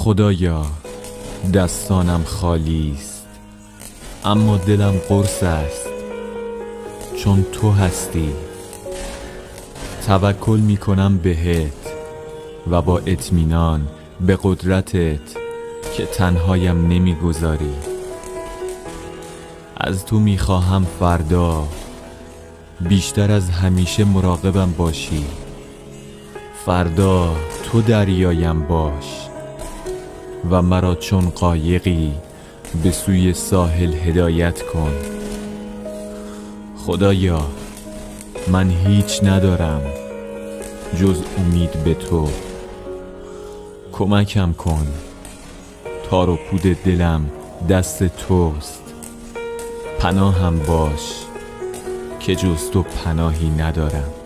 خدایا، دستانم خالی است، اما دلم قرص است چون تو هستی. توکل می کنم بهت و با اطمینان به قدرتت که تنهایم نمیگذاری. از تو می خواهم فردا بیشتر از همیشه مراقبم باشی. فردا تو دریایم باش و مرا چون قایقی به سوی ساحل هدایت کن. خدایا، من هیچ ندارم جز امید به تو. کمکم کن. تار و پود دلم دست توست. پناهم باش که جز تو پناهی ندارم.